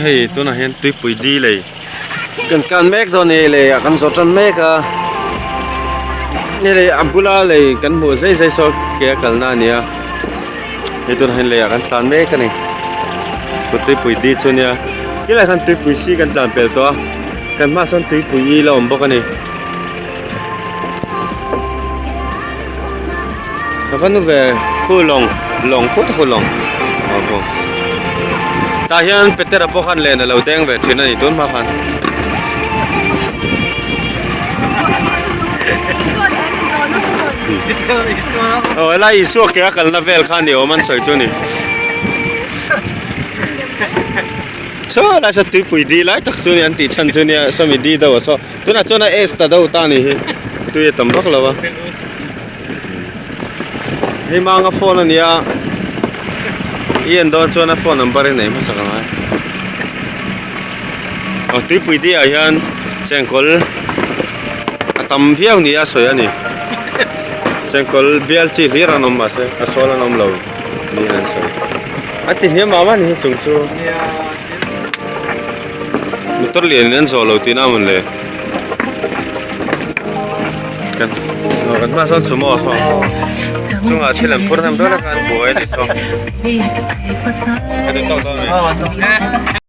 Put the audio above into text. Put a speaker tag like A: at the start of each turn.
A: Hei tunah hian tuipui di lei kan kan mek dawn a ni hei lei ah kan zawh tan mek a hei lei a bula lei kan hmuh zai zai saw ke a kalna a ni a hei tunah hian lei ah kan tlan mek a ni tuipui di chu a nia khilai khan tuipui si kan tlan pel tawh a kan hmaah sawn tuipui i la awm bawk a ni. Ka va nu ve khu lawng lawng phut khu lawng aw khu tah hian Petera pawh khan len a lo deng ve thin a ni tun hma khan. Aw helai Isua ke a kalna vel kha ni awm an sawi chu a ni. Chaw lai saw tuipui di lai tak chu a ni an tih chhan chu nia sawmi di deuh a saw. Tunah chuan a S ta deuh ta a nih hi tui a tam vak lo a hei manga phone a nia i en dawn chuan a phone number hi nei hmasak ang a aw tuipui te ah hian chengkawl a tam viau ni a sawi a ni chengkawl bial chi hlir an awm mahse a sawl an awm lo niin an sawi a ti hniam mah mah a ni hi chung chu. Motor lian in an zawh lo tihna a mawn le kan kan hma sawn sumo a saw chungah thil an phur hnem dawn a khan buai a ni saw ka duh tawk dawn mai.